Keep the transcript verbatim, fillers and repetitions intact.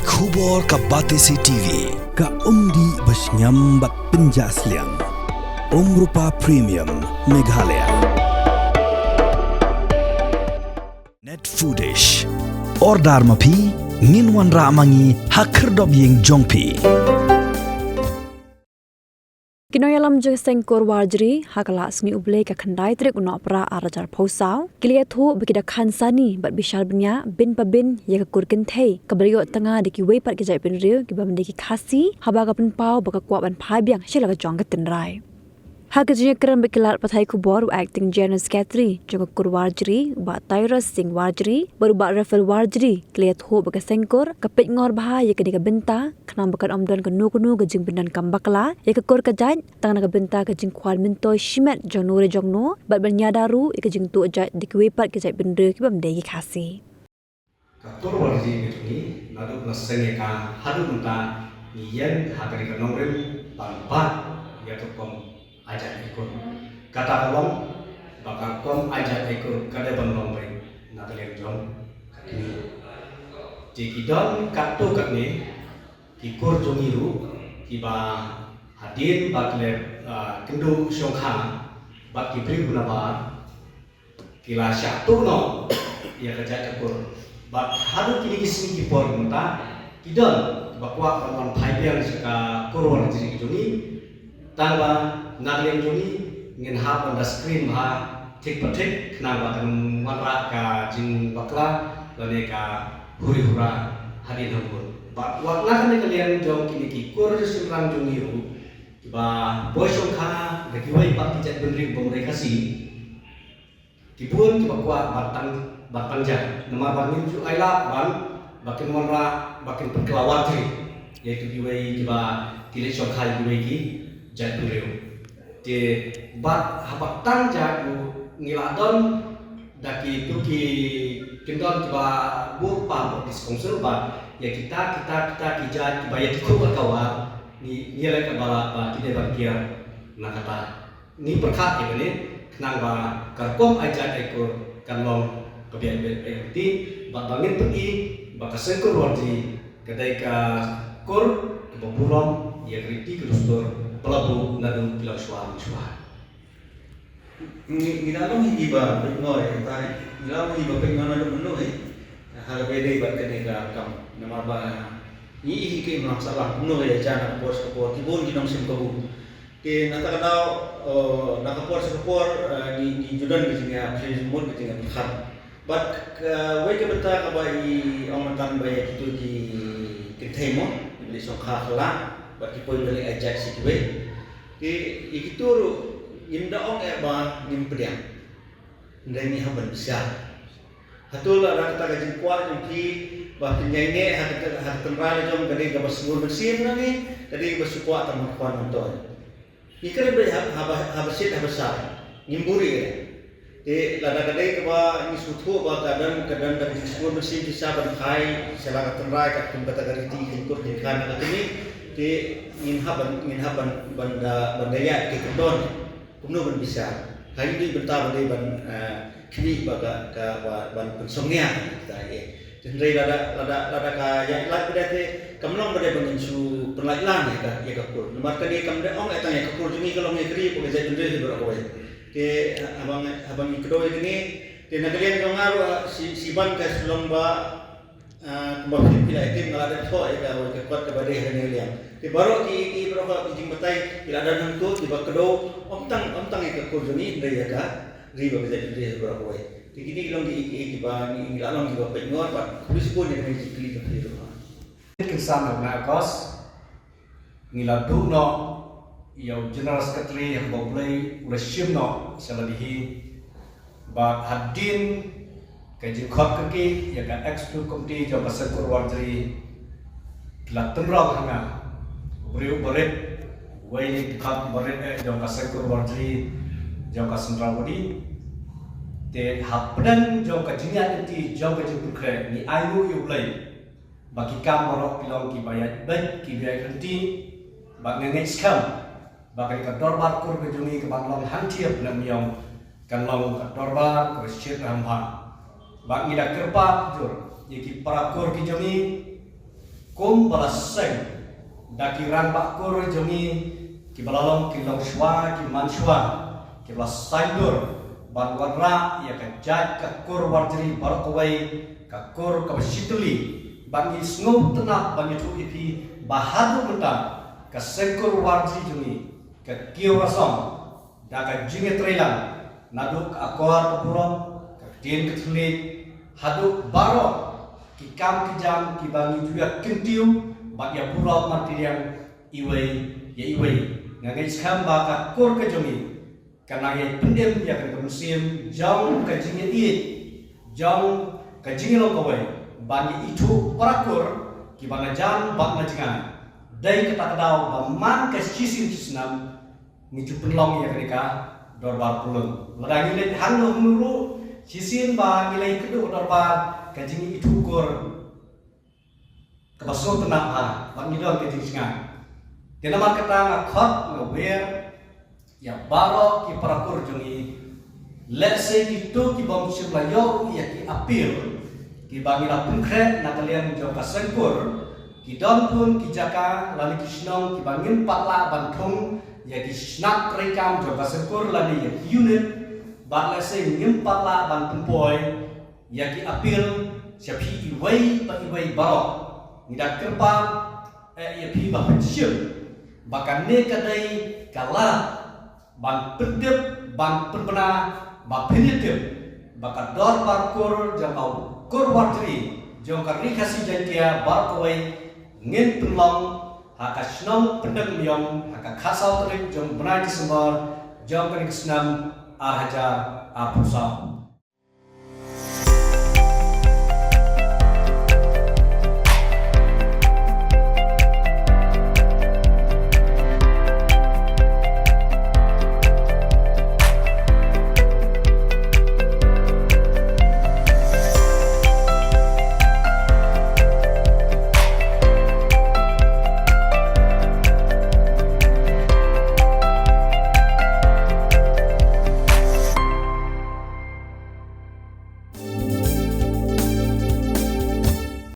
Khubor ka Batesi T V, ka umdih ba shngiam bad pynjah sliang. Umrupa Premium, Meghalaya. Net Foodish. Order ma phi, ngin wanrah ma ngi ha khyrdop ïing jong phi. Ki nongïalam jong ka seng kur Warjri ha ka lad sngi U Blei ka khyndai tarik u Nohprah arhajar arphew saw ki la ïathuh ba ki da khan sani bad bishar bniah bin pa bin ïa ka kur kynthei kaba la ïoh tnga da kiwei pat ki jaitbynriew kiba ym dei ki Khasi, haba ka pynpaw ba ka kwah ban phai biang sha la ka jong ka tynrai. Ha ka jingïakren bad ki lad pathai khubor, u Acting General Secretary jong ka kur Warjri, u Bah Tyrus Singh Warjri bad u Bah Raphael Warjri, ki la ïathuh ba ka seng kur ka peit ngor bha ïa kane ka bynta, khnang ba kan ym don kano kano ka jingpyndonkam bakla ïa ka kur ka jait, tang na ka bynta ka jingkwah myntoi shimet jong no re jong no bad ban ïada ruh ïa ka jingtuh jait da kiwei pat ki jaitbynriew kiba ym dei ki Khasi. Ka kur Warjri ka jong ngi, naduh ba la seng ïa ka haduh mynta, ngi ïeng ha kane ka nongrim ban bat ïa ka rukom ai jait ai kur. Kata ka long ba ka rukom ai jait ai kur ka dei ban long beit na ka liang jong ka kmie. Te ki don katto katne ki kur jong ngi ruh kiba hadien ba ki la, ah, kynduh shongkha bad ki briew nabar, ki la shah tuh noh ïa ka jait ka kur. Bad haduh kine ki sngi ki por mynta, ki don kiba kwah ban wan phai biang sha ka kur Warjri ka jong ngi. Tang ba na ka liang jong ngi ngin hap ban da screen bha thik pa thik, khnang ba kan wanrah ka jingbakla lane ka huri hura hadien hangne. Bad wat na kane ka liang jong kine ki kur shynrang jong ngi ruh, kiba poi shongkha da kiwei pat ki jaitbynriew ba ym dei Khasi, ki bun kiba kwah ban tang, ban tang jait. Namar ba ngim ju ailad ban, ba kin wanrah, ba kin pynkylla Warjri ïa kiwei kiba ki leit shongkha ïa kiwei ki jaitbynriew. Te bad haba tang jait ruh ngi la don da kito ki kyndon kiba bun pa bad ki council ba ïa kita, kita, kita ki jait kiba ïa ki khubor ka War, ngi, ngi leh kaba la, ba ki dei ban kiar na kata. Ngi pyrkhat ïa kane khnang ba ka rukom ai jait ai kur kan long kaba ïaid beit ïaid lynti, bad ba ngin pyni ba ka seng kur Warjri ka dei ka kur kaba burom ïa ka riti ka dustur ba la buh naduh ki longshuwa longshuwa. Ngi, ngi la long hi kiba peit ngor ïa kata, ngi la long hi kiba peit ngor naduh mynno hi. Ha kaba ïadei bad kane ka kam, namar ba ngi ïohi hi ki imlang sahlang kumno ka ïajan na ka por sha ka por, ki bun ki nongshim kabu. Te na kata ka daw, eh, na ka por sha ka por, eh, ngi, ngi ju don ka jingïa, ngi ju mut ka jingïapyrkhat. Bad kawei ka bynta kaba i ong mynta ba ïa kito ki kynthei mo, ki ba leit shongkha kylla, bad ki poi ban leit ai jait sha kiwei. Te ïa kito ruh ngim da ong eh ba ngim pdiang. Hynrei ngi hap ban bishar. Hato lada kata ka jingkwah jong phi ba phin ïaineh ha ka, ha ka tynrai la jong ka dei kaba sngewbha mynsiem na ngi, ka dei kaba shu kwah tang ban khwan myntoi. Ngi kren beit ha, haba, haba shit haba shai. Ngim buhrieh re. Te lada ka dei kaba ngi sngewthuh ba ka don, ka don da ka jingsngewbha mynsiem shisha ban phai sha la ka tynrai katkum kata ka riti kheiñ kur kheiñ khan na ka kmie, te ngin hap ban, ngin hap ban, ban da, ban da ïaid ki kyndon. Kumno ban bishar? Ha ine i bynta ba dei ban, eh, khmih ba ka, ka ba, ban pynsngewsih ïa kita, eh. Te hynrei lada, lada, lada ka ïaid lait ba dei te kam long ba dei ban ngin shu pynlait lang ïa ka, ïa ka kur. Namar kane kam dei ong eh tang ïa ka kur jong ngi, ka long ïa ka ri bad ka jaitbynriew hi baroh kawei. Te haba ngi, haba ngi kdew ïa kane, te na ka liang jong nga ruh, ah, shi, shiban ka shu long ba, ah, kumba phi, phi la ïathuh, nga la dep thoh ïa ka, ïa ka kot kaba dei ha kane ka liang. Te baroh ki, ki baroh ki jingbatai ki la don hangto, kiba kdew ym tang, ym tang ïa ka kur jong ngi, hynrei ïa ka ri bad ka jaitbynriew baroh kawei. Te kine ki long ki, ki, kiba ngi, ngi la long kiba peit ngor bad khublei shibun ïa kane ka jingkylli jong phi ruh. Kynsan ha u bnai August ngi la duh noh ïa u General Secretary haba U Blei u la shim noh sha la Delhi. Bad hadien ka jingkhot kyrkieh ïa ka Executive Committee jong ka Seng Kur Warjri, ki la tynrong ha nga u briew uba rit, uwei na ki dkhot kiba rit eh jong ka Seng Kur Warjri jong ka Central Wadi. Te hapdeng jong ka jingïaid lynti jong ka jingpynkhreh, ngi ainguh ïa U Blei ba ki kam baroh ki long kiba ïaid beit, kiba ïaid lynti. Bad nga ngeit skhem ba kane ka dorbar kur ka jong ngi kaban long hangtei ha Pnemiong kan long ka dorbar kaba shyrkhei bha. Bad ngi da kyrpad jur ïa ki para kur ki jong ngi, Kum ba la seng da ki rangbah kur jong ngi, ki ba la long ki longshuwa ki manshuwa, ki ba la saiñdur ban wanrah ïa ka jait ka kur Warjri baroh kawei, ka kur kaba shitylli, ba ngi sngewtynnat ban ïathuh ïa phi ba haduh mynta ka seng kur Warjri jong ngi ka kiew rasong da ka jingïatreilang, naduh ka akor ka burom, ka ktien ka thylliej, haduh baroh ki kam ki jam ki ba ngi ju ïa kyntiew bad ïa burom martylliang iwei ïa iwei. Nga ngeit skhem ba ka kur ka jong ngi kan nang ïa pynim ïa ka mynsiem jong ka jingïeit, jong ka jingïalong kawei ban ïa ithuh para kur ki ba na jan bad na jngai. Dei kata ka daw ba man ka shisien shisnem ngi ju pynlong ïa kane ka dorbar pulung. Lada ngi leit hangno hangno ruh, shisien ba ngi leit kdew dorbar, ka jingithuh kur kaba sngewtynnat bha bad ngi don ka jingsngew. Te namar kata nga khot nga wer ïa baroh ki para kur jong ngi, lehse kito ki bym shym la ïoh ïa ki appeal ki ba ngi la pynkhreh na ka liang jong ka seng kur, ki don bun ki jaka lane ki shnong ki ba ngim pat lah ban thung ïa ki shnat treikam jong ka seng kur lane ïa ki unit, bad lehse ngim pat lah ban pynpoi ïa ki appeal sha phi iwei pa iwei baroh. Ngi da kyrpad eh ïa phi ba phin shem ba kane ka dei ka lad ban pyntip, ban pynbna ba phin ïatip ba ka dorbar kur jong ka kur Warjri jong ka Ri Khasi Jaiñtia baroh kawei ngin pynlong ha ka shnong Pyndengumiong ha ka khatsaw tarik jong bnai December jong kane ka snem ar hajar arphew saw.